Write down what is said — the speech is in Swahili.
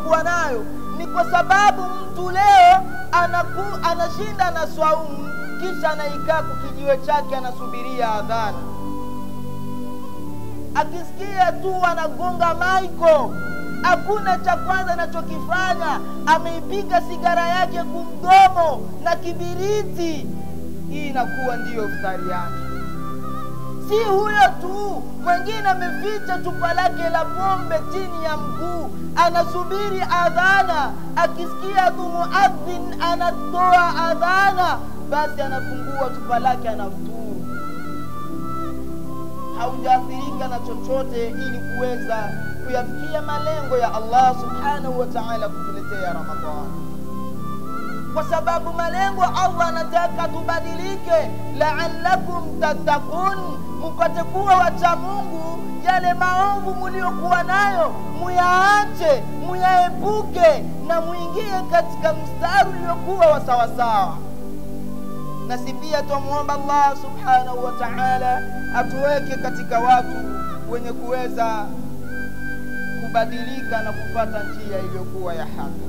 Tuliyokuwa nayo ni kwa sababu mtu leo anashinda na swaumu, kisha anaikaa kukijiwe chake anasubiria adhana. Akisikia tu anagonga maiko, hakuna cha kwanza anachokifanya, ameipiga sigara yake kumdomo na kibiriti. Hii inakuwa ndiyo iftari yake. Si huyo tu, mwingine ameficha chupa lake la pombe chini ya mguu, anasubiri adhana. Akisikia tu muadhin anatoa adhana, basi anafungua chupa lake anafuturu. Haujaathirika na chochote ili kuweza kuyafikia malengo ya Allah subhanahu wa ta'ala kutuletea Ramadhani, kwa sababu malengo Allah anataka tubadilike, la'allakum tattaqun, mupate kuwa wacha Mungu. Yale maovu muliokuwa nayo muyaache, muyaepuke na muingie katika mstari uliokuwa wa sawasawa. Na si pia twamuomba Allah subhanahu wa ta'ala atuweke katika watu wenye kuweza kubadilika na kupata njia iliyokuwa ya haki.